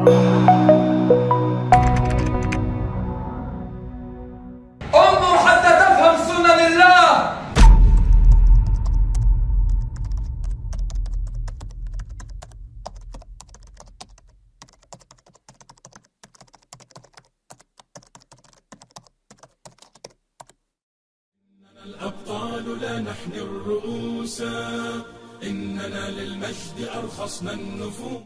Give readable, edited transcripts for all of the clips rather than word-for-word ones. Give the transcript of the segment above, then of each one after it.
انظر حتى تفهم سنن الله. الأبطال لا نحني الرؤوس، إننا للمجد أرخصنا النفوس.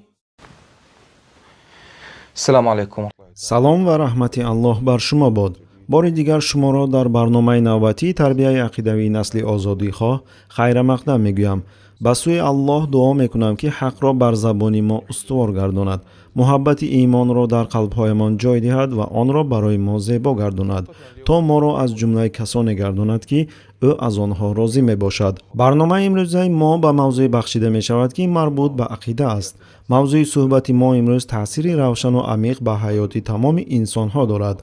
السلام عليكم. Салом ва раҳмати Аллоҳ бар шумо бод. Бори дигар шуморо дар барномаи навбатии тарбияи ақидавии насли озодихоҳ хайрамақдам мегӯям. Ба сӯи Аллоҳ дуо мекунам, ки ҳақро бар забони мо устувор гардонад, муҳаббати имонро дар қалбҳоямон ҷой диҳад ва онро барои мо зебо гардонад, то моро аз ҷумлаи касоне гардонад, ки ӯ аз онҳо розӣ мебошад. Барномаи имрӯзаи мо ба мавзӯе бахшида мешавад, ки марбут ба ақида аст. Мавзӯи суҳбати мо имрӯз таъсири равшану амиқ ба ҳаёти тамоми инсонҳо дорад.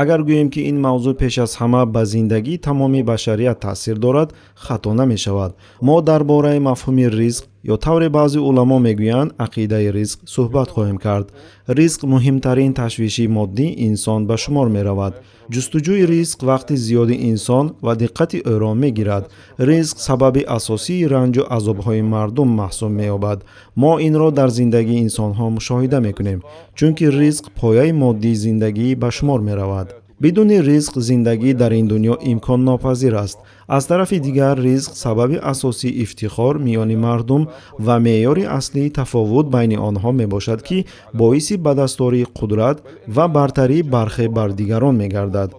Агар гӯем, ки ин мавзӯъ пеш аз ҳама ба зиндагии тамоми башарият таъсир дорад, хато намешавад. Мо дар бораи мафҳуми ризқ ё тавре баъзе уламо мегӯянд, ақидаи ризқ суҳбат хоҳем кард. Ризқ муҳимтарин ташвиши моддии инсон ба шумор меравад. Ҷустуҷӯи ризқ вақти зиёди инсон ва диққати ӯро мегирад. Ризқ сабаби асосии ранҷу азобҳои мардум маҳсуб меёбад. Мо инро дар зиндагии инсонҳо мушоҳида мекунем, чунки ризқ пояи моддии зиндагӣ ба шумор меравад. Бидуни ризқ зиндагӣ дар ин дунё имконнопазир аст. Аз тарафи дигар, ризқ сабаби асосии ифтихор миёни мардум ва меъёри аслии тафовут байни онҳо мебошад, ки боиси ба дастдории қудрат ва бартарии бархе бар дигарон мегардад.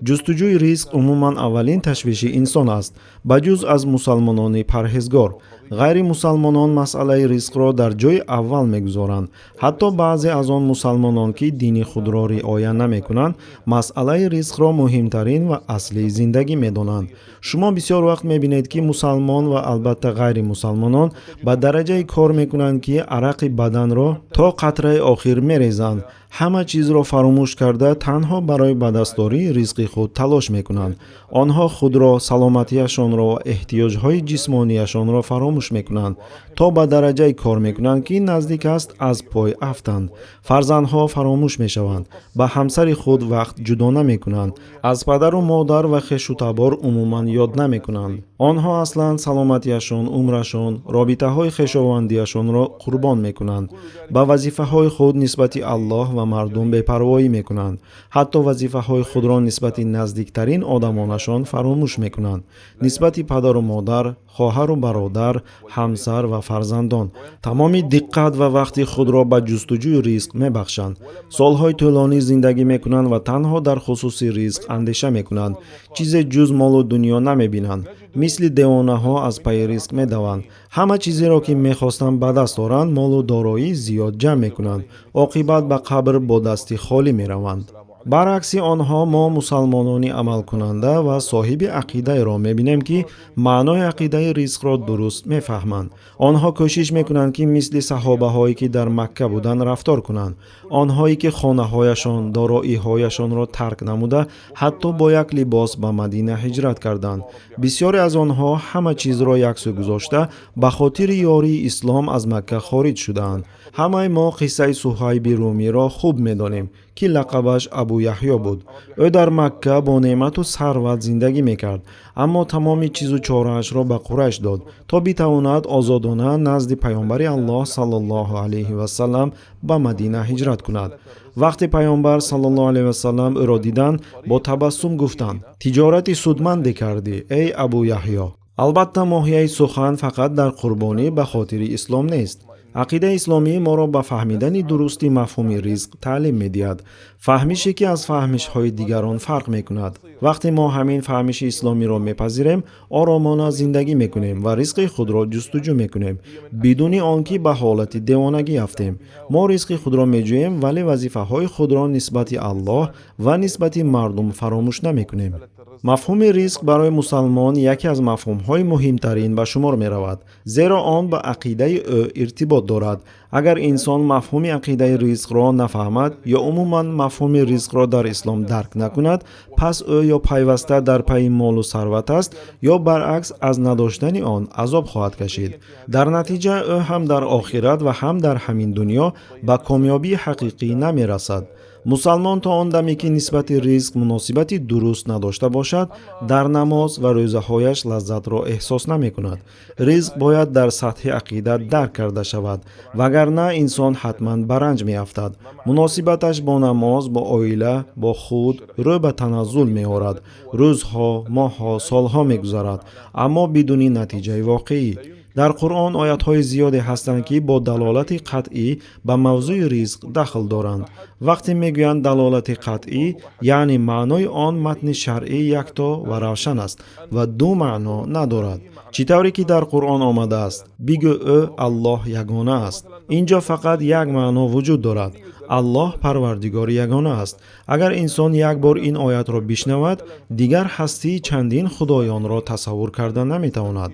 Ҷустуҷӯи ризқ умуман аввалин ташвиши инсон аст, ба ҷуз аз мусалмонони парҳезгор. Ғайри мусалмонон масъалаи ризқро дар ҷои аввал мегузоранд. Ҳатто баъзе аз он мусалмонон, ки дини худро риоя намекунанд, масъалаи ризқро муҳимтарин ва аслии зиндагӣ медонанд. Шумо бисёр вақт мебинед, ки мусалмон ва албатта ғайри мусалмонон ба дараҷае кор мекунанд, ки арақи баданро то қатраи охир мерезанд, ҳама чизро фаромӯш карда, танҳо барои ба дастдории ризқи худ талош мекунанд. Онҳо худро, саломатиашонро ва эҳтиёҷҳои ҷисмонияшонро фаромӯш мекунанд, то ба дараҷае кор мекунанд, ки наздик аст аз пой афтанд. Фарзандҳо фаромӯш мешаванд, ба ҳамсари худ вақт ҷудо намекунанд, аз падару модар ва хешу табор умуман ёд намекунанд. Онҳо аслан саломатиашон, умрашон, робитаҳои хешовандиашонро қурбон мекунанд, ба вазифаҳои худ нисбати Аллоҳ ва мардум бепарвоӣ мекунанд, ҳатто вазифаҳои худро нисбати наздиктарин одамонашон фаромӯш мекунанд, нисбати падару модар, хоҳару бародар, ҳамсар ва фарзандон. Тамоми диққат ва вақти худро ба ҷустуҷӯи ризқ мебахшанд. Солҳои тӯлонӣ зиндагӣ мекунанд ва танҳо дар хусуси ризқ андеша мекунанд, чизе ҷуз молу дунё намебинанд. Мисли девонаҳо аз пайи ризқ медаванд, ҳама чизеро, ки мехостанд, ба даст оранд, молу дороӣ зиёд ҷамъ мекунанд, оқибат ба қабр бо дасти холӣ мераванд. Баръакси онҳо, мо мусалмонони амалкунанда ва соҳиби ақидаеро мебинем, ки маънои ақидаи ризқро дуруст мефаҳманд. Онҳо кӯшиш мекунанд, ки мисли саҳобаҳое, ки дар Макка буданд, рафтор кунанд, онҳое ки хонаҳояшон, дороиҳояшонро тарк намуда, ҳатто бо як либос ба Мадина ҳиҷрат карданд. Бисёре аз онҳо ҳама чизро яксӯ гузошта, ба хотири ёрии ислом аз Макка хориҷ шудаанд. Ҳамаи мо қиссаи Суҳайби Румиро хуб медонем, ки лақабаш Абу Яҳё буд. Ӯ дар Макка бо неъмату сарват зиндагӣ мекард, аммо тамоми чизу чораашро ба Қурайш дод, то битавонад озодона назди паёмбари Аллоҳ саллаллоҳу алайҳи васаллам ба Мадина ҳиҷрат кунад. Вақте паёмбар саллаллоҳу алайҳи васаллам ӯро диданд, бо табассум гуфтанд: «Тиҷорати судманде кардӣ, эй Абу Яҳё». Албатта, моҳияи сухан фақат дар қурбонӣ ба хотири ислом нест. Ақидаи исломӣ моро ба фаҳмидани дурусти мафҳуми ризқ таълим медиҳад, фаҳмише, ки аз фаҳмишҳои дигарон фарқ мекунад. Вақте мо ҳамин фаҳмиши исломиро мепазирем, оромона зиндагӣ мекунем ва ризқи худро ҷустуҷӯ мекунем, бидуни он ки ба ҳолати девонагӣ афтем. Мо ризқи худро меҷӯем, вале вазифаҳои худро нисбати Аллоҳ ва нисбати мардум фаромӯш намекунем. Мафҳуми ризқ барои мусалмон яке аз мафҳумҳои муҳимтарин ба шумор меравад, зеро он ба ақидаи ӯ иртибот дорад. Агар инсон мафҳуми ақидаи ризқро нафаҳмад ё умуман мафҳуми ризқро дар ислом дарк накунад, пас ӯ ё пайваста дар пайи молу сарват аст, ё баръакс аз надоштани он азоб хоҳад кашид. Дар натиҷа ӯ ҳам дар охират ва ҳам дар ҳамин дунё ба комёбии ҳақиқӣ намерасад. Мусалмон то он даме ки нисбати ризқ муносибати дуруст надошта бошад, дар намоз ва рӯзаҳояш лаззатро эҳсос намекунад. Ризқ бояд дар сатҳи ақида дарк карда шавад, вагарна инсон ҳатман ба ранҷ меафтад. Муносибаташ бо намоз, бо оила, бо худ рӯ ба таназзул меорад. Рӯзҳо, моҳҳо, солҳо мегузарад, аммо бидуни натиҷаи воқеӣ. Дар Қуръон оятҳои зиёде ҳастанд, ки бо далолати қатъӣ ба мавзӯи ризқ дахл доранд. Вақте мегӯянд далолати қатъӣ, яъне маънои он матни шаръӣ якто ва равшан аст ва ду маъно надорад. Чӣ тавре ки дар Қуръон омадааст: бигӯ, ӯ Аллоҳ ягона аст. Ин ҷо фақат як маъно вуҷуд дорад: Аллоҳ парвардигори ягона аст. Агар инсон як бор ин оятро бишнавад, дигар ҳастии чандин худоёнро тасаввур карда наметавонад.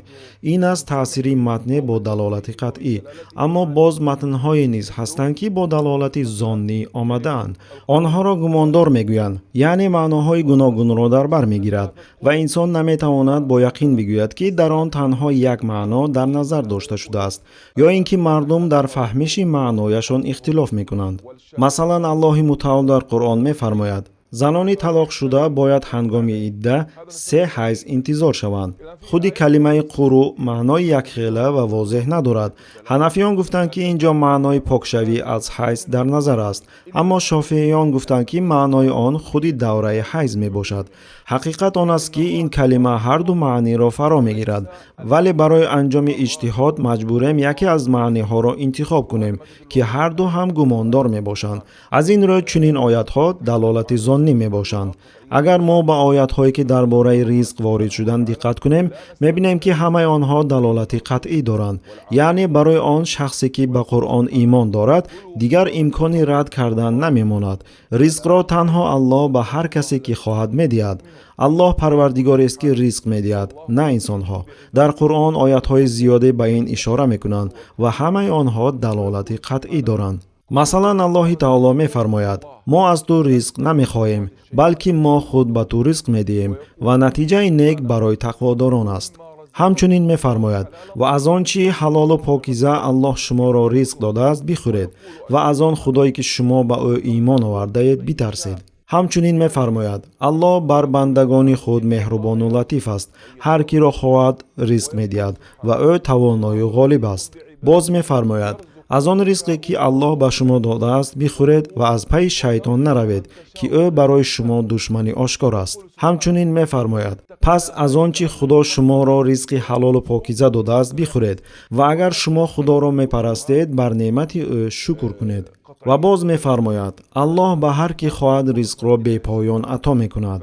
Ин аст таъсири матне бо далолати қатъӣ. Аммо боз матнҳое низ ҳастанд, ки бо далолати зоннӣ омадаанд. Онҳоро гумондор мегӯянд, яъне маъноҳои гуногунро дар бар мегирад ва инсон наметавонад бо яқин бигӯяд, ки дар он танҳо як маъно дар назар дошта шудааст, ё ин ки мардум дар фаҳмиши маънояшон ихтилоф мекунанд. Масалан, Аллоҳи мутаол дар Қуръон мефармояд: занони талоқшуда бояд ҳангоми идда 3 ҳайз интизор шаванд. Худи калимаи қурӯ маънои якхела ва возеҳ надорад. Ҳанафиён гуфтанд, ки ин ҷо маънои покшавӣ аз ҳайз дар назар аст, аммо шофеиён гуфтанд, ки маънои он худи давраи ҳайз мебошад. Ҳақиқат он аст, ки ин калима ҳарду маъниро фаро мегирад, вале барои анҷоми иҷтиҳод маҷбурем яке аз маъниҳоро интихоб кунем, ки ҳарду ҳам гумондор мебошанд. Аз ин рӯ чунин оятҳо далолати зоннӣ мебошанд. Агар мо ба оятҳое, ки дар бораи ризқ ворид шуданд, диққат кунем, мебинем, ки ҳамаи онҳо далолати қатъӣ доранд. Яъне барои он шахсе, ки ба Қуръон имон дорад, дигар имкони рад кардан намемонад. Ризқро танҳо Аллоҳ ба ҳар касе ки хоҳад медиҳад. Аллоҳ парвардигорест, ки ризқ медиҳад, на инсонҳо. Дар Қуръон оятҳои зиёде ба ин ишора мекунанд ва ҳамаи онҳо далолати қатъӣ доранд. Масалан, Аллоҳи таоло мефармояд: мо аз ту ризқ намехоҳем, балки мо худ ба ту ризқ медиҳем ва натиҷаи нек барои тақводорон аст. Ҳамчунин мефармояд: ва аз он чӣ ҳалолу покиза Аллоҳ шуморо ризқ додааст бихӯред ва аз он худое ки шумо ба ӯ имон овардаед битарсед. Ҳамчунин мефармояд: Аллоҳ бар бандагони худ меҳрубону латиф аст, ҳар киро хоҳад ризқ медиҳад ва ӯ тавоною ғолиб аст. Боз мефармояд: аз он ризқе ки Аллоҳ ба шумо додааст бихӯред ва аз пайи шайтон наравед, ки ӯ барои шумо душмани ошкор аст. Ҳамчунин мефармояд: пас аз он чӣ Худо шуморо ризқи ҳалолу покиза додааст бихӯред ва агар шумо Худоро мепарастед, бар неъмати ӯ шукр кунед. Ва боз мефармояд: Аллоҳ ба ҳар ки хоҳад ризқро бепоён ато мекунад.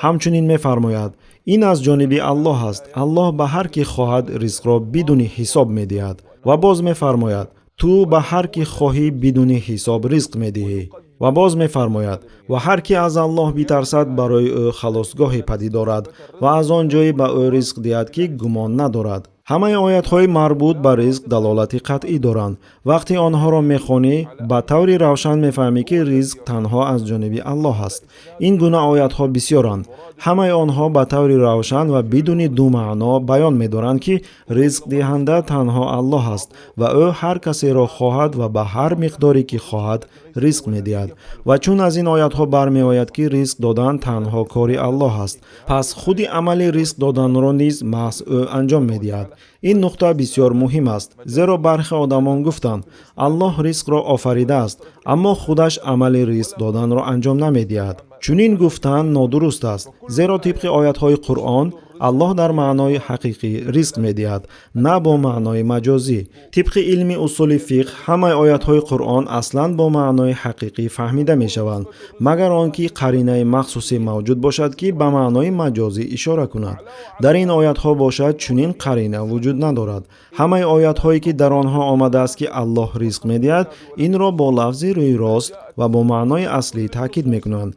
Ҳамчунин мефармояд: ин аз ҷониби Аллоҳ аст, Аллоҳ ба ҳар ки хоҳад ризқро бидуни ҳисоб медиҳад. Ва боз мефармояд: ту ба ҳар ки хоҳӣ бидуни ҳисоб ризқ медиҳӣ. Ва боз мефармояд: ва ҳар ки аз Аллоҳ битарсад, барои ӯ халосгоҳе падид орад ва аз он ҷое ба ӯ ризқ диҳад, ки гумон надорад. Ҳамаи оятҳои марбут ба ризқ далолати қатъӣ доранд. Вақте онҳоро мехонӣ, ба таври равшан мефаҳмӣ, ки ризқ танҳо аз ҷониби Аллоҳ аст. Ин гуна оятҳо бисёранд. Ҳамаи онҳо ба таври равшан ва бидуни ду маъно баён медоранд, ки ризқдиҳанда танҳо Аллоҳ аст ва ӯ ҳар касеро хоҳад ва ба ҳар миқдоре ки хоҳад ризқ медиҳад. Ва чун аз ин оятҳо бармеояд, ки ризқ додан танҳо кори Аллоҳ аст, пас худи амали ризқ доданро низ маҳз ӯ анҷом медиҳад. Ин нуқта бисёр муҳим аст, зеро бархе одамон гуфтанд: Аллоҳ ризқро офаридааст, аммо худаш амали ризқ доданро анҷом намедиҳад. Чунин гуфтан нодуруст аст, зеро тибқи оятҳои Қуръон Аллоҳ дар маънои ҳақиқӣ ризқ медиҳад, на бо маънои маҷозӣ. Тибқи илми усули фиқҳ, ҳамаи оятҳои Қуръон аслан бо маънои ҳақиқӣ фаҳмида мешаванд, магар он ки қаринаи махсусе мавҷуд бошад, ки ба маънои маҷозӣ ишора кунад. Дар ин оятҳо бошад чунин қарина вуҷуд надорад. Ҳамаи оятҳое ки дар онҳо омадааст, ки Аллоҳ ризқ медиҳад, инро бо лафзи рӯйрост ва бо маънои аслӣ таъкид мекунанд.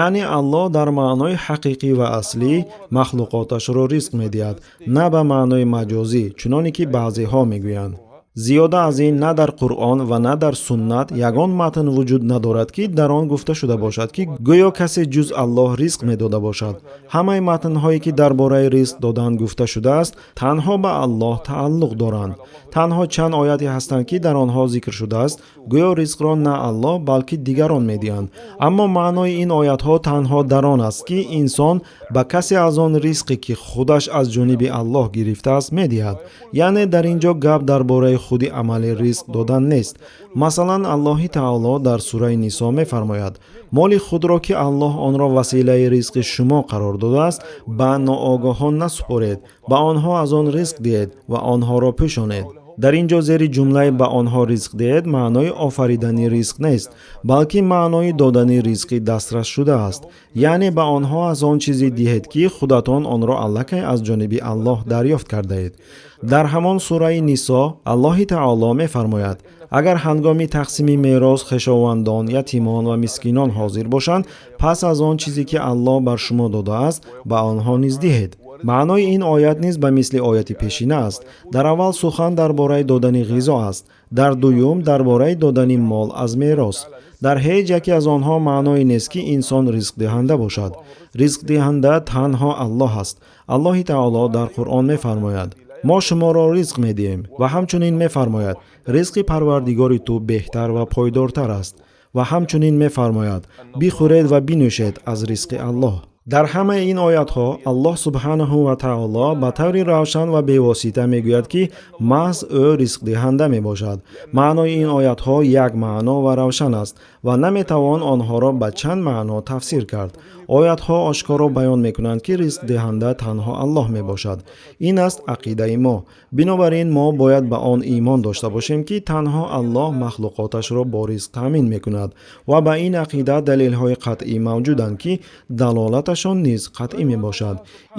Яъне Аллоҳ дар маънои ҳақиқӣ ва аслӣ махлуқоташро ризқ медиҳад, на ба маънои маҷозӣ, чуноне ки баъзеҳо мегӯянд. Зиёда аз ин на дар Қуръон ва на дар суннат ягон матн вуҷуд надорад, ки дар он гуфта шуда бошад, ки гӯё касе ҷуз Аллоҳ ризқ медода бошад. Ҳамаи матнҳое, ки дар бораи ризқ додан гуфта шудааст, танҳо ба Аллоҳ тааллуқ доранд. Танҳо чанд ояте ҳастанд, ки дар онҳо зикр шудааст, гӯё ризқро на Аллоҳ, балки дигарон медиҳанд. Аммо маънои ин оятҳо танҳо дар он аст, ки инсон ба касе аз он ризқе, ки худаш аз ҷониби Аллоҳ гирифтааст, медиҳад. Яъне дар ин ҷо гап дар бораи худи амали ризқ додан нест. Масалан, Аллоҳи таоло дар сураи Нисо мефармояд: моли худро, ки Аллоҳ онро василаи ризқи шумо қарор додааст, ба ноогоҳон насупоред, ба онҳо аз он ризқ диҳед ва онҳоро пӯшонед. Дар ин ҷо зери ҷумлаи ба онҳо ризқ диҳед маънои офаридани ризқ нест, балки маънои додани ризқи дастрас шудааст. Яъне ба онҳо аз он чизе диҳед, ки худатон онро аллакай аз ҷониби Аллоҳ дарёфт кардаед. Дар ҳамон сураи Нисо Аллоҳи таоло мефармояд: агар ҳангоми тақсими мерос хешовандон, ятимон ва мискинон ҳозир бошанд, пас аз он чизе, ки Аллоҳ бар шумо додааст, ба онҳо низ диҳед. Маънои ин оят низ ба мисли ояти пешина аст. Дар аввал сухан дар бораи додани ғизо аст, дар дуюм дар бораи додани мол аз мерос. Дар ҳеҷ яке аз онҳо маъное нест, ки инсон ризқдиҳанда бошад. Ризқдиҳанда танҳо Аллоҳ аст. Аллоҳи таоло дар Қуръон мефармояд: мо шуморо ризқ медиҳем, ва ҳамчунин мефармояд: ризқи Парвардигори ту беҳтар ва пойдортар аст. Ва ҳамчунин мефармояд: бихӯред ва бинӯшед аз ризқи Аллоҳ. Дар ҳамаи ин оятҳо Аллоҳ субҳанаҳу ва таоло ба таври равшан ва бевосита мегӯяд, ки маҳз ӯ ризқдиҳанда мебошад. Маънои ин оятҳо як маъно ва равшан аст ва наметавон онҳоро ба чанд маъно тафсир кард. Оятҳо ошкоро баён мекунанд, ки ризқдиҳанда танҳо Аллоҳ мебошад. Ин аст ақидаи мо. Бинобар ин мо бояд ба он имон дошта бошем, ки танҳо Аллоҳ махлуқоташро бо ризқ таъмин мекунад ва ба ин ақида далелҳои қатъӣ мавҷуданд, ки далолаташон низ қатъӣ мебошад.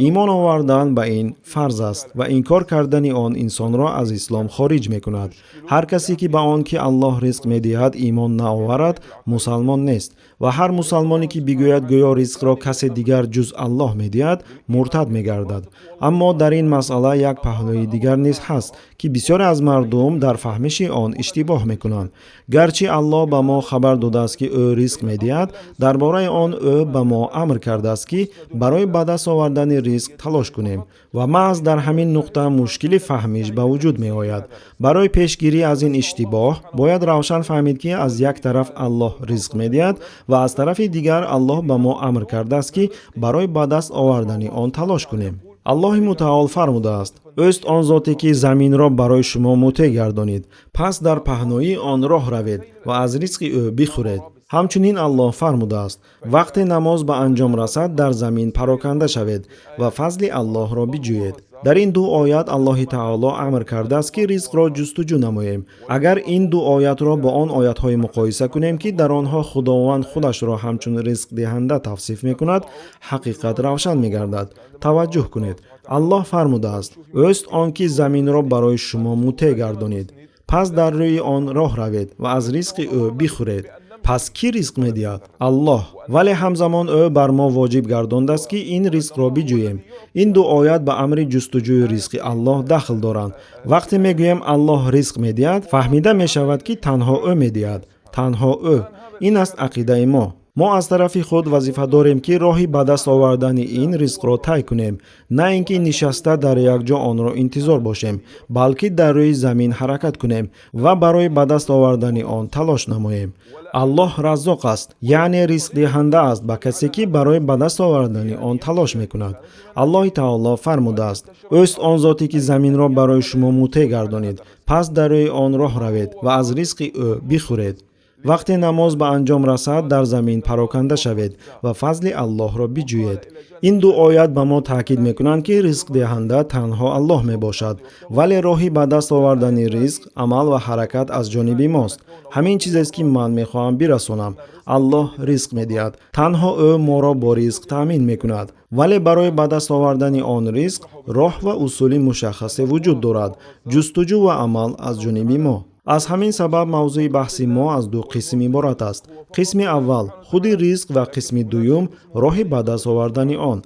Имон овардан ба ин фарз аст ва инкор кардани он инсонро аз ислом хориҷ мекунад. Ҳар касе, ки ба он ки Аллоҳ ризқ медиҳад имон наоварад, мусалмон нест ва ҳар мусалмоне, ки бигӯяд гӯё ризқро касе дигар ҷуз Аллоҳ медиҳад, муртад мегардад. Аммо дар ин масъала як паҳлӯи дигар низ ҳаст, ки бисёре аз мардум дар фаҳмиши он иштибоҳ мекунанд. Гарчи Аллоҳ ба мо хабар додааст, ки ӯ ризқ медиҳад, дар бораи он ӯ ба мо амр кардааст, ки барои ба даст овардани ризқ талош кунем ва маҳз дар ҳамин нуқта мушкили фаҳмиш ба вуҷуд меояд. Барои пешгирӣ аз ин иштибоҳ бояд равшан фаҳмид, ки аз як тараф Аллоҳ ризқ медиҳад ва аз тарафи дигар Аллоҳ ба мо амр кардааст, ки барои ба даст овардани он талош кунем. Аллоҳи мутаол фармудааст: ӯст он зоте, ки заминро барои шумо мутеъ гардонид, пас дар паҳноии он роҳ равед ва аз ризқи ӯ бихӯред. Ҳамчунин Аллоҳ фармудааст: вақте намоз ба анҷом расад, дар замин пароканда шавед ва фазли Аллоҳро биҷӯед. Дар ин ду оят Аллоҳи таоло амр кардааст, ки ризқро ҷустуҷӯ намоем. Агар ин ду оятро бо он оятҳое муқоиса кунем, ки дар онҳо Худованд худашро ҳамчун ризқдиҳанда тавсиф мекунад, ҳақиқат равшан мегардад. Таваҷҷӯҳ кунед, Аллоҳ фармудааст: ӯст он ки заминро барои шумо мутеъ гардонид, пас дар рӯи он роҳ равед ва аз ризқи ӯ бихӯред. Пас кӣ ризқ медиҳад? Аллоҳ. Вале ҳамзамон ӯ бар мо воҷиб гардондааст, ки ин ризқро биҷӯем. Ин ду оят ба амри ҷустуҷӯи ризқи Аллоҳ дахл доранд. Вақте мегӯем Аллоҳ ризқ медиҳад, фаҳмида мешавад, ки танҳо ӯ медиҳад, танҳо ӯ. Ин аст ақидаи мо. Мо аз тарафи худ вазифа дорем, ки роҳи ба даст овардани ин ризқро тай кунем, на ин ки нишаста дар як ҷо онро интизор бошем, балки дар рӯи замин ҳаракат кунем ва барои ба даст овардани он талош намоем. Аллоҳ раззоқ аст, яъне ризқдиҳанда аст ба касе, ки барои ба даст овардани он талош мекунад. Аллоҳи таоло фармудааст: ӯст он зоте, ки заминро барои шумо мутеъ гардонид, пас дар рӯи он роҳ равед ва аз ризқи ӯ бихӯред. Вақте намоз ба анҷом расад, дар замин пароканда шавед ва фазли Аллоҳро биҷӯед. Ин ду оят ба мо таъкид мекунанд, ки ризқдиҳанда танҳо Аллоҳ мебошад, вале роҳи ба даст овардани ризқ амал ва ҳаракат аз ҷониби мост. Ҳамин чизест, ки ман мехоҳам бирасонам. Аллоҳ ризқ медиҳад, танҳо ӯ моро бо ризқ таъмин мекунад, вале барои ба даст овардани он ризқ роҳ ва усули мушаххасе вуҷуд дорад, ҷустуҷӯ ва амал аз ҷониби мо. Аз ҳамин сабаб мавзӯи баҳси мо аз ду қисм иборат аст. Қисми аввал худи ризқ ва қисми дуюм роҳи ба даст овардани он.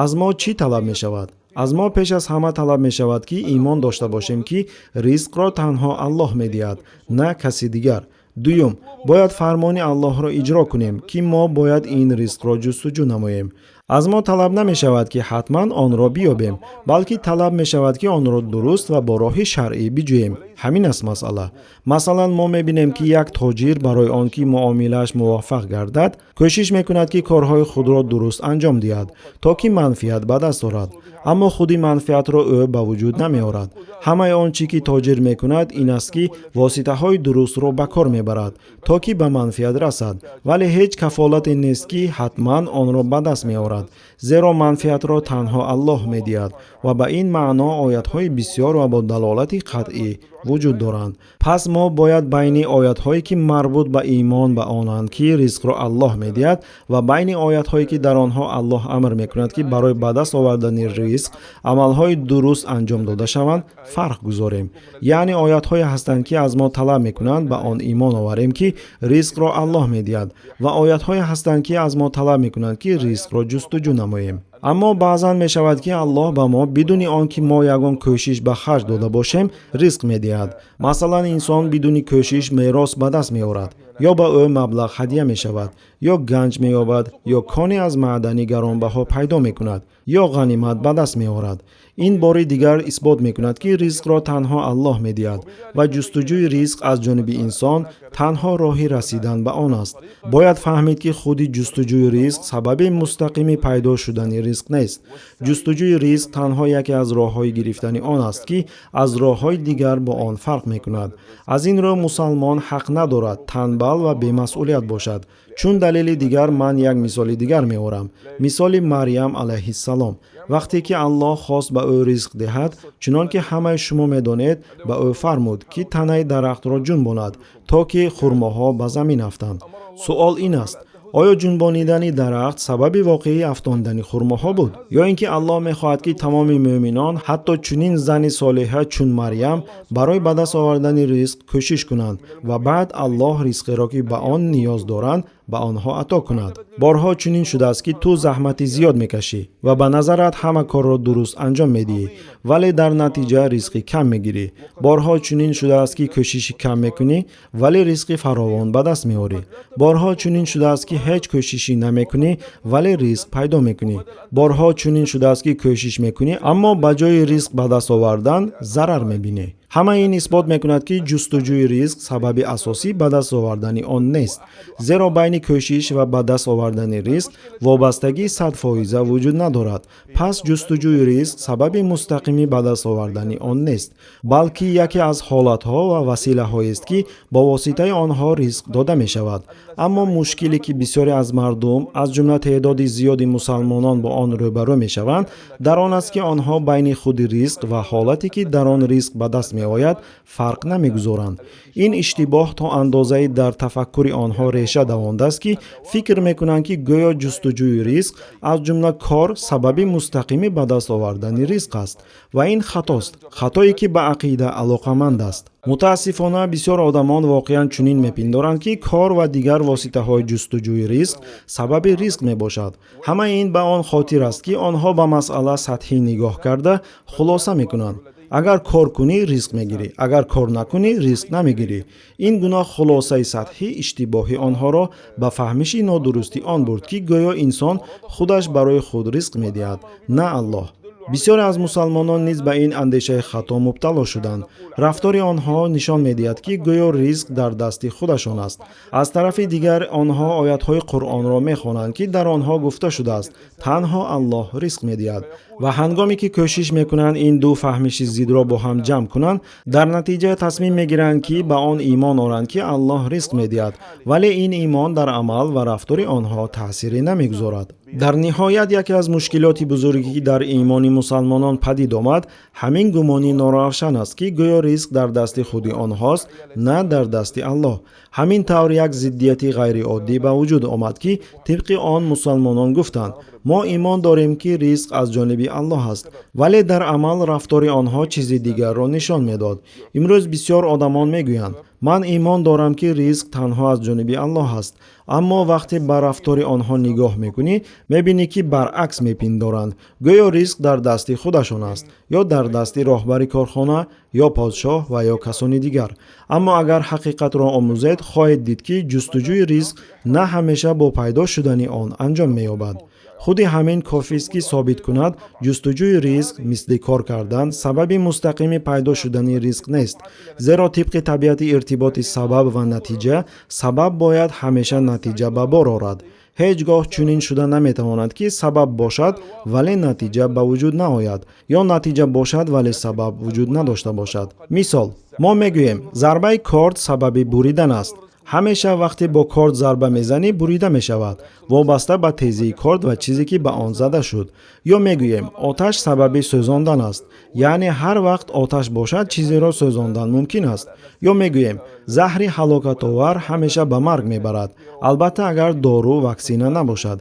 Аз мо чӣ талаб мешавад? Аз мо пеш аз ҳама талаб мешавад, ки имон дошта бошем, ки ризқро танҳо Аллоҳ медиҳад, на каси дигар. Дуюм, бояд фармони Аллоҳро иҷро кунем, ки мо бояд ин ризқро ҷустуҷӯ намоем. Аз мо талаб намешавад, ки ҳатман онро биёбем, балки талаб мешавад, ки онро дуруст ва бо роҳи шаръӣ биҷӯем. Ҳамин аст масъала. Масалан, мо мебинем, ки як тоҷир барои он ки муомилааш муваффақ гардад, кӯшиш мекунад, ки корҳои худро дуруст анҷом диҳад, то ки манфиат ба даст орад. Аммо худи манфиатро ӯ ба вуҷуд намеорад. Ҳамаи он чӣ ки тоҷир мекунад, ин аст, ки воситаҳои дурустро ба кор мебарад, то ки ба манфиат расад, вале ҳеҷ кафолате нест, ки ҳатман онро ба даст меорад, зеро манфиатро танҳо Аллоҳ медиҳад ва ба ин маъно оятҳои бисёр ва бо далолати қатъӣ вуҷуд доранд. Пас мо бояд байни оятҳое, ки марбут ба имон ба онанд, ки ризқро Аллоҳ медиҳад, ва байни оятҳое, ки дар онҳо Аллоҳ амр мекунад, ки барои ба даст овардани ризқ амалҳои дуруст анҷом дода шаванд, фарқ гузорем. Яъне оятҳое ҳастанд, ки аз мо талаб мекунанд ба он имон оварем, ки ризқро Аллоҳ медиҳад, ва оятҳое ҳастанд, ки аз мо талаб мекунанд, ки ризқро ҷустуҷӯ намоем. Аммо баъзан мешавад, ки Аллоҳ ба мо бидуни он ки мо ягон кӯшиш ба харҷ дода бошем, ризқ медиҳад. Масалан, инсон бидуни кӯшиш мерос ба даст меорад, ё ба ӯ маблағ ҳадя мешавад, ё ганҷ меёбад, ё коне аз маъдани гаронбаҳо пайдо мекунад, ё ғанимат ба даст меорад. Ин бори дигар исбот мекунад, ки ризқро танҳо Аллоҳ медиҳад ва ҷустуҷӯи ризқ аз ҷониби инсон танҳо роҳи расидан ба он аст. Бояд фаҳмид, ки худи ҷустуҷӯи ризқ сабаби мустақими пайдо шудани ризқ нест. Ҷустуҷӯи ризқ танҳо яке аз роҳҳои гирифтани он аст, ки аз роҳҳои дигар бо он фарқ мекунад. Аз ин рӯ мусалмон ҳақ надорад танбал ва бемасъулият бошад. Чун далели дигар ман як мисоли дигар меорам. Мисоли Марьям алайҳиссалом. Вақте ки Аллоҳ хост ба ӯ ризқ диҳад, чунон ки ҳамаи шумо медонед, ба ӯ фармуд, ки танаи дарахтро ҷунбонад, то ки хурмоҳо ба замин афтанд. Суол ин аст: оё ҷунбонидани дарахт сабаби воқеии афтондани хурмоҳо буд, ё ин ки Аллоҳ мехоҳад, ки тамоми мӯъминон, ҳатто чунин зани солиҳа чун Марьям, барои ба даст овардани ризқ кӯшиш кунанд ва баъд Аллоҳ ризқеро, ки ба он ниёз доранд, ба онҳо ато кунад? Борҳо чунин шудааст, ки ту заҳмати зиёд мекашӣ ва ба назарат ҳама корро дуруст анҷом медиҳӣ, вале дар натиҷа ризқи кам мегирӣ. Борҳо чунин шудааст, ки кӯшиши кам мекунӣ, вале ризқи фаровон ба даст меорӣ. Борҳо чунин шудааст, ки ҳеҷ кӯшишӣ намекунӣ, вале ризқ пайдо мекунӣ. Борҳо чунин шудааст, ки кӯшиш мекунӣ, аммо ба ҷои ризқ ба даст овардан зарар мебинӣ. Ҳамаи ин исбот мекунад, ки ҷустуҷӯи ризқ сабаби асосӣ ба даст овардани он нест, зеро байни кӯшиш ва ба даст овардани ризқ вобастагии 100% вуҷуд надорад. Пас ҷустуҷӯи ризқ сабаби мустақими ба даст овардани он нест, балки яке аз ҳолатҳо ва василаҳоест, ки бо воситаи онҳо ризқ дода мешавад. Аммо мушкиле, ки бисёре аз мардум, аз ҷумла теъдоди зиёди мусалмонон, бо он рӯбарӯ мешаванд, дар он аст, ки онҳо байни худи ризқ ва ҳолате, ки дар он ризқ ба даст меояд, фарқ намегузоранд. Ин иштибоҳ то андозае дар тафаккури онҳо реша давондааст, ки фикр мекунанд, ки гӯё ҷустуҷӯи ризқ, аз ҷумла кор, сабаби мустақими ба даст овардани ризқ аст. Ва ин хатост, хатое, ки ба ақида алоқаманд аст. Мутаассифона, бисёр одамон воқеан чунин мепиндоранд, ки кор ва дигар воситаҳои ҷустуҷӯи ризқ сабаби ризқ мебошад. Ҳамаи ин ба он хотир аст, ки онҳо ба масъала сатҳӣ нигоҳ карда хулоса мекунанд: агар кор кунӣ, ризқ мегирӣ, агар кор накунӣ, ризқ намегирӣ. Ин гуна хулосаи сатҳӣ иштибоҳи онҳоро ба фаҳмиши нодурусти он бурд, ки гӯё инсон худаш барои худ ризқ медиҳад, на Аллоҳ. Бисёре аз мусалмонон низ ба ин андешаи хато мубтало шуданд. Рафтори онҳо нишон медиҳад, ки гӯё ризқ дар дасти худашон аст. Аз тарафи дигар, онҳо оятҳои Қуръонро мехонанд, ки дар онҳо гуфта шудааст, танҳо Аллоҳ ризқ медиҳад. Ва ҳангоме ки кӯшиш мекунанд ин ду фаҳмиши зидро бо ҳам ҷамъ кунанд, дар натиҷа тасмим мегиранд, ки ба он имон оранд, ки Аллоҳ ризқ медиҳад, вале ин имон дар амал ва рафтори онҳо таъсире намегузорад. Дар ниҳоят, яке аз мушкилоти бузурге, ки дар имони мусалмонон падид омад, ҳамин гумони норавшан аст, ки гӯё ризқ дар дасти худи онҳост, на дар дасти Аллоҳ. Ҳамин тавр як зиддияти ғайриоддӣ ба вуҷуд омад, ки тибқи он мусалмонон гуфтанд: мо имон дорем, ки ризқ аз ҷониби Аллоҳ аст, вале дар амал рафтори онҳо чизи дигарро нишон медод. Имрӯз бисёр одамон мегӯянд: ман имон дорам, ки ризқ танҳо аз ҷониби Аллоҳ аст. Аммо вақте ба рафтори онҳо нигоҳ мекунӣ, мебинӣ, ки баръакс мепиндоранд. Гӯё ризқ дар дасти худашон аст ё дар дасти роҳбари корхона ё подшоҳ ва ё касони дигар. Аммо агар ҳақиқатро омӯзед, хоҳед дид, ки ҷустуҷӯи ризқ на ҳамеша бо пайдо шудани он анҷом меёбад. Худи ҳамин кофист, ки собит кунад, ҷустуҷӯи ризқ, мисли кор кардан, сабаби мустақими пайдо шудани ризқ нест. Зеро тибқи табиати иртиботи сабаб ва натиҷа, сабаб бояд ҳамеша натиҷа ба бор орад. Ҳеҷ гоҳ чунин шуда наметавонад, ки сабаб бошад, вале натиҷа ба вуҷуд наояд, ё натиҷа бошад, вале сабаб вуҷуд надошта бошад. Мисол, мо мегӯем, зарбаи корд сабаби буридан аст. Ҳамеша вақте бо корд зарба мезанӣ, бурида мешавад, вобаста ба тезии корд ва чизе, ки ба он зада шуд. Ё мегӯем, оташ сабаби сӯзондан аст, яъне ҳар вақт оташ бошад, чизеро сӯзондан мумкин аст. Ё мегӯем, заҳри ҳалокатовар ҳамеша ба марг мебарад, албатта, агар дору, ваксина набошад.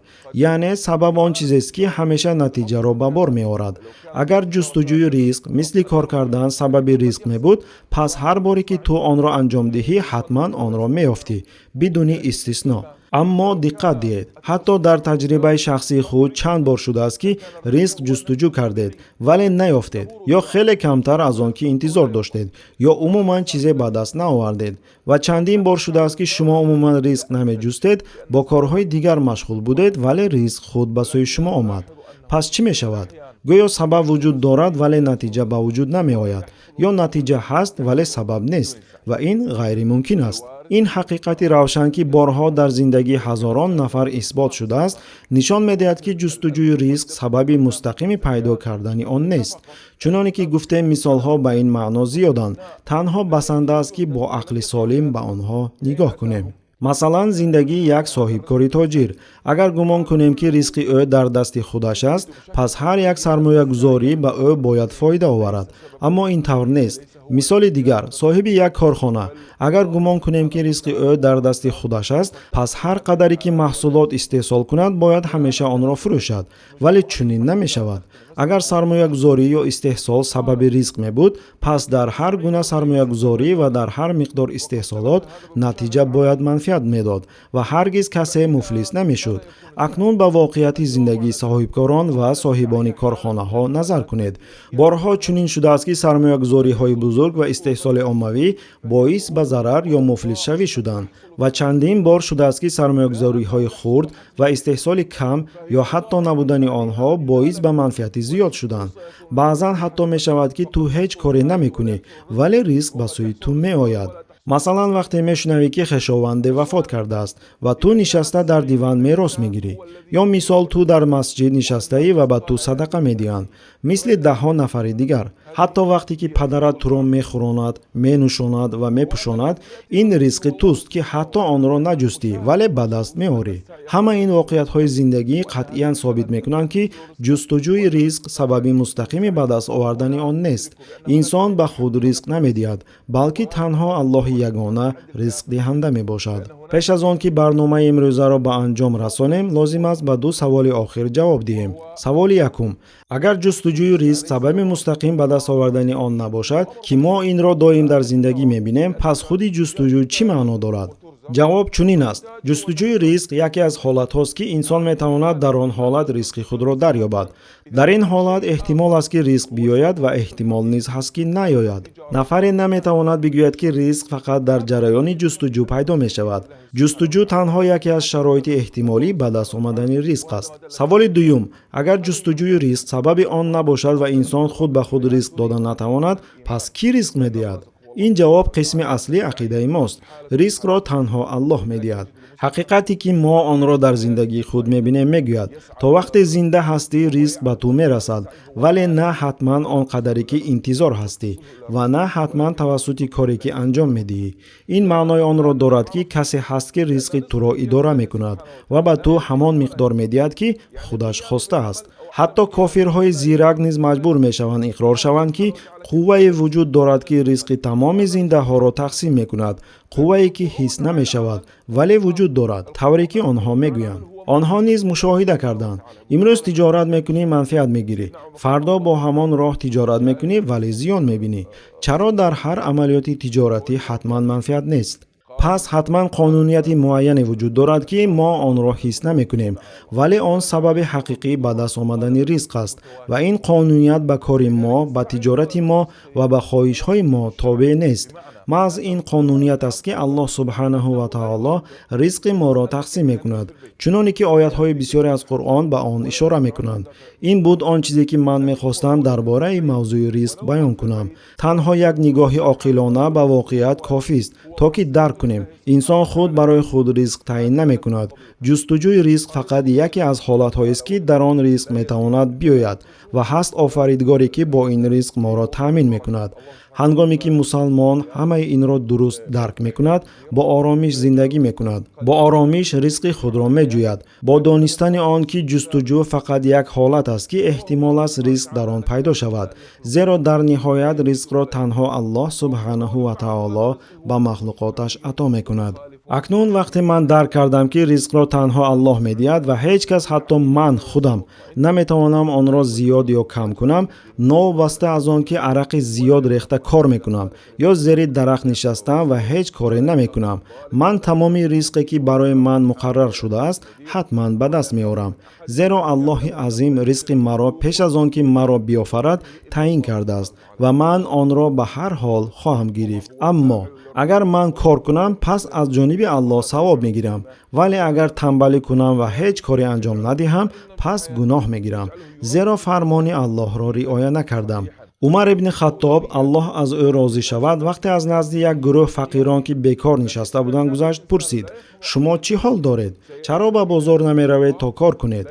Яъне сабаб он чизест, ки ҳамеша натиҷаро ба бор меорад. Агар ҷустуҷӯи ризқ, мисли кор кардан, сабаби ризқ мебуд, пас ҳар боре ки ту онро анҷом диҳӣ, ҳатман онро меёфтӣ, бидуни истисно. Аммо диққат диҳед, ҳатто дар таҷрибаи шахсии худ чанд бор шудааст, ки ризқ ҷустуҷӯ кардед, вале наёфтед, ё хеле камтар аз он ки интизор доштед, ё умуман чизе ба даст наовардед. Ва чандин бор шудааст, ки шумо умуман ризқ намеҷустед, бо корҳои дигар машғул будед, вале ризқ худ ба сӯи шумо омад. Пас чӣ мешавад? Гӯё сабаб вуҷуд дорад, вале натиҷа ба вуҷуд намеояд, ё натиҷа ҳаст, вале сабаб нест, ва ин ғайримумкин аст. Ин ҳақиқати равшан, ки борҳо дар зиндагии ҳазорон нафар исбот шудааст, нишон медиҳад, ки ҷустуҷӯи ризқ сабаби мустақими пайдо кардани он нест. Чуноне ки гуфтем, мисолҳо ба ин маъно зиёданд. Танҳо басанда аст, ки бо ақли солим ба онҳо нигоҳ кунем. Масалан, зиндагии як соҳибкори тоҷир. Агар гумон кунем, ки ризқи ӯ дар дасти худаш аст, пас ҳар як сармоягузорӣ ба ӯ бояд фоида оварад. Аммо ин тавр нест. Мисоли дигар, соҳиби як корхона. Агар гумон кунем, ки ризқи ӯ дар дасти худаш аст, пас ҳар қадаре ки маҳсулот истеҳсол кунад, бояд ҳамеша онро фурӯшад. Вале чунин намешавад. Агар сармоягузорӣ ё истеҳсол сабаби ризқ мебуд, пас дар ҳар гуна сармоягузорӣ ва дар ҳар миқдор истеҳсолот натиҷа бояд манфиат медод ва ҳаргиз касе муфлис намешуд. Акнун ба воқеияти зиндагии соҳибкорон ва соҳибони корхонаҳо назар кунед. Борҳо чунин шудааст, ки сармоягузориҳои бузург ва истеҳсоли оммавӣ боис ба зарар ё муфлисшавӣ шуданд, ва чандин бор шудааст, ки сармоягузориҳои хурд ва истеҳсоли кам ё ҳатто набудани онҳо боис ба манфиати зиёд шуданд. Баъзан ҳатто мешавад, ки ту ҳеҷ коре намекунӣ, вале ризқ ба сӯи ту меояд. Масалан, вақте мешунавӣ, ки хешованде вафот кардааст ва ту нишаста дар диван мерос мегирӣ. Ё мисол, ту дар масҷид нишастаӣ ва ба ту садақа медиҳанд, мисли даҳҳо нафари дигар. Ҳатто вақте ки падарат туро мехӯронад, менӯшонад ва мепӯшонад, ин ризқи туст, ки ҳатто онро наҷустӣ, вале ба даст меорӣ. Ҳама ин воқеиятҳои зиндагӣ қатъиян собит мекунанд, ки ҷустуҷӯи ризқ сабаби мустақими ба даст овардани он нест. Инсон ба худ ризқ намедиҳад, балки танҳо Аллоҳи ягона ризқдиҳанда мебошад. Пеш аз он ки барномаи имрӯзаро ба анҷом расонем, лозим аст ба ду саволи охир ҷавоб диҳем. Саволи якум: агар ҷустуҷӯи ризқ сабаби мустақим ба даст овардани он набошад, ки мо инро доим дар зиндагӣ мебинем, пас худи ҷустуҷӯ чӣ маъно дорад? Ҷавоб чунин аст: ҷустуҷӯи ризқ яке аз ҳолатҳост, ки инсон метавонад дар он ҳолат ризқи худро дарёбад. Дар ин ҳолат эҳтимол аст, ки ризқ биёяд, ва эҳтимол низ ҳаст, ки наёяд. Нафаре наметавонад бигӯяд, ки ризқ фақат дар ҷараёни ҷустуҷӯ пайдо мешавад. Ҷустуҷӯ танҳо яке аз шароити эҳтимолӣ ба даст омадани ризқ аст. Саволи дуюм: агар ҷустуҷӯи ризқ сабаби он набошад ва инсон худ ба худ ризқ дода натавонад, пас кӣ ризқ медиҳад? Ин ҷавоб қисми аслии ақидаи мост. Ризқро танҳо Аллоҳ медиҳад. Ҳақиқате, ки мо онро дар зиндагии худ мебинем, мегӯяд: то вақте зинда ҳастӣ, ризқ ба ту мерасад, вале на ҳатман он қадаре, ки интизор ҳастӣ, ва на ҳатман тавассути коре, ки анҷом медиҳӣ. Ин маънои онро дорад, ки касе ҳаст, ки ризқи туро идора мекунад ва ба ту ҳамон миқдор медиҳад, ки худаш хостааст. Ҳатто кофирҳои зирак низ маҷбур мешаванд иқрор шаванд, ки қуввае вуҷуд дорад, ки ризқи тамоми зиндаҳоро тақсим мекунад, қуввае, ки ҳис намешавад, вале вуҷуд дорад, тавре ки онҳо мегӯянд. Онҳо низ мушоҳида карданд. Имрӯз тиҷорат мекунӣ, манфиат мегирӣ, фардо бо ҳамон роҳ тиҷорат мекунӣ, вале зиён мебинӣ. Чаро дар ҳар амалиёти тиҷоратӣ ҳатман манфиат нест? Пас ҳатман қонунияти муайяне вуҷуд дорад, ки мо онро ҳис намекунем, вале он сабаби ҳақиқӣ ба даст омадани ризқ аст ва ин қонуният ба кори мо, ба тиҷорати мо ва ба хоҳишҳои мо тобеъ нест. Маҳз ин қонуният аст, ки Аллоҳ субҳанаҳу ва таоло ризқи моро тақсим мекунад, чуноне ки оятҳои бисёре аз Қуръон ба он ишора мекунанд. Ин буд он чизе, ки ман мехостам дар бораи мавзӯи ризқ баён кунам. Танҳо як нигоҳи оқилона ба воқеият кофист, то ки дарк кунем, инсон худ барои худ ризқ таъин намекунад. Ҷустуҷӯи ризқ фақат яке аз ҳолатҳоест, ки дар он ризқ метавонад биёяд ва ҳаст офаридгоре, ки бо ин ризқ моро таъмин мекунад. Ҳангоме ки мусалмон ҳамаи инро дуруст дарк мекунад, бо оромиш зиндагӣ мекунад, бо оромиш ризқи худро меҷӯяд, бо донистани он, ки ҷустуҷӯ фақат як ҳолат аст, ки эҳтимол аст ризқ дар он пайдо шавад, зеро дар ниҳоят ризқро танҳо Аллоҳ субҳанаҳу ва таоло ба махлуқоташ ато мекунад. Акнун вақте ман дарк кардам, ки ризқро танҳо Аллоҳ медиҳад ва ҳеҷ кас, ҳатто ман худам, наметавонам онро зиёд ё кам кунам, новобаста аз он ки арақи зиёд рехта кор мекунам ё зери дарахт нишастам ва ҳеҷ коре намекунам, ман тамоми ризқе, ки барои ман муқаррар шудааст, ҳатман ба даст меорам, зеро Аллоҳи азим ризқи маро пеш аз он ки маро биёфарад таъин кардааст ва ман онро ба ҳар ҳол хоҳам гирифт. Аммо агар ман кор кунам, пас аз ҷониби Аллоҳ савоб мегирам, вале агар танбалӣ кунам ва ҳеҷ коре анҷом надиҳам, пас гуноҳ мегирам, зеро фармони Аллоҳро риоя накардам. Умар ибни Хаттоб, Аллоҳ аз ӯ розӣ шавад, вақте аз назди як гурӯҳ фақирон, ки бекор нишаста буданд, гузашт, пурсид: «Шумо чӣ ҳол доред? Чаро ба бозор намеравед то кор кунед?»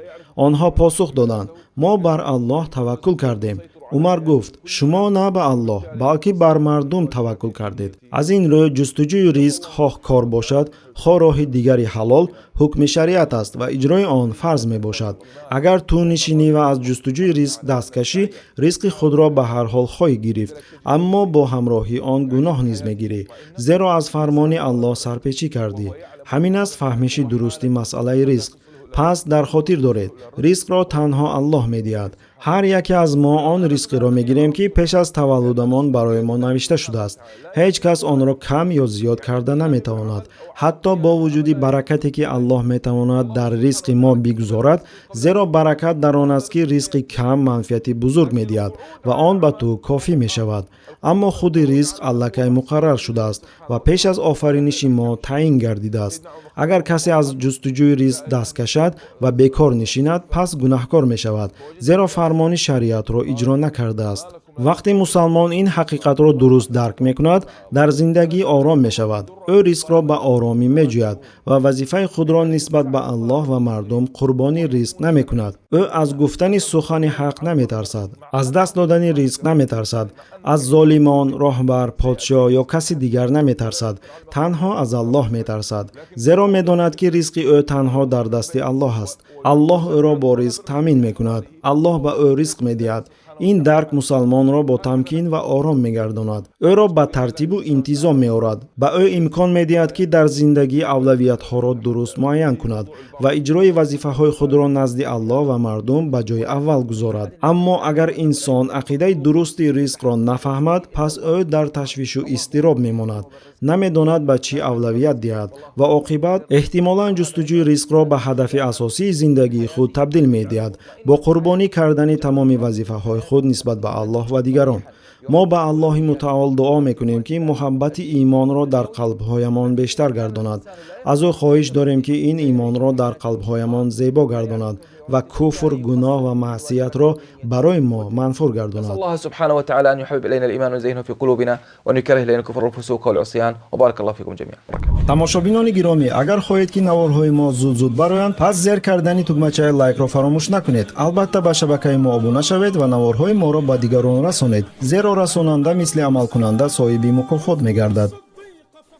Онҳо посух доданд: «Мо бар Аллоҳ таваккул кардем». Умар гуфт: «Шумо на ба Аллоҳ, балки бар мардум таваккул кардед». Аз ин рӯ ҷустуҷӯи ризқ, хоҳ кор бошад, хоҳ роҳи дигари ҳалол, ҳукми шариат аст ва иҷрои он фарз мебошад. Агар ту нишинӣ ва аз ҷустуҷӯи ризқ даст кашӣ, ризқи худро ба ҳар ҳол хоҳӣ гирифт, аммо бо ҳамроҳии он гуноҳ низ мегирӣ, зеро аз фармони Аллоҳ сарпечӣ кардӣ. Ҳамин аст фаҳмиши дурусти масъалаи ризқ. Пас дар хотир доред, ризқро танҳо Аллоҳ медиҳад. Ҳар яке аз мо он ризқиро мегирем, ки пеш аз таваллудамон барои мо навишта шудааст. Ҳеҷ кас онро кам ё зиёд карда наметавонад, ҳатто бо вуҷуди баракате, ки Аллоҳ метавонад дар ризқи мо бигузорад, зеро баракат дар он аст, ки ризқи кам манфиати бузург медиҳад ва он ба ту кофӣ мешавад. Аммо худи ризқ аллакай муқаррар шудааст ва пеш аз офариниши мо таъин гардидааст. Агар касе аз ҷустуҷӯи ризқ даст кашад ва бекор нишинад, пас гунаҳкор мешавад, зеро фармони шариатро иҷро накардааст. Вақте мусалмон ин ҳақиқатро дуруст дарк мекунад, дар зиндагӣ ором мешавад. Ӯ ризқро ба оромӣ меҷӯяд ва вазифаи худро нисбат ба Аллоҳ ва мардум қурбони ризқ намекунад. Ӯ аз гуфтани сухани ҳақ наметарсад, аз даст додани ризқ наметарсад, аз золимон, роҳбар, подшоҳ ё каси дигар наметарсад, танҳо аз Аллоҳ метарсад, зеро медонад, ки ризқи ӯ танҳо дар дасти Аллоҳ аст. Аллоҳ ӯро бо ризқ таъмин мекунад, Аллоҳ ба ӯ ризқ медиҳад. Ин дарк мусалмонро бо тамкин ва ором мегардонад, ӯро ба тартибу интизом меорад, ба ӯ имкон медиҳад, ки дар зиндагӣ авлавиятҳоро дуруст муайян кунад ва иҷрои вазифаҳои худро назди Аллоҳ ва мардум ба ҷои аввал гузорад. Аммо агар инсон ақидаи дурусти ризқро нафаҳмад, пас ӯ дар ташвишу изтироб мемонад, намедонад ба чӣ авлавият диҳад ва оқибат эҳтимолан ҷустуҷӯи ризқро ба ҳадафи асосии зиндагии худ табдил медиҳад, бо қурбонӣ кардани тамоми вазифаҳои худ нисбат ба Аллоҳ ва дигарон. Мо ба Аллоҳи мутаол дуо мекунем, ки муҳаббати имонро дар қалбҳоямон бештар гардонад. Аз ӯ хоҳиш дорем, ки ин имонро дар қалбҳоямон зебо гардонад ва куфр, гуноҳ ва маъсиятро барои мо манфур гардонад. الله سبحانه وتعالى أن يحبب إلينا الإيمان ويزينه في قلوبنا وأن يكره إلينا الكفر والفسوق والعصيان وبارك الله فيكم جميعا. Тамошобинони гиромӣ, агар хоҳед, ки наворҳои мо зуд-зуд бароянд, пас зер кардани тугмачаи лайкро фаромӯш накунед. Албатта, ба шабакаи мо обуна шавед ва наворҳои моро ба дигарон расонед, зеро расонанда мисли амалкунанда соҳиби мукофот мегардад.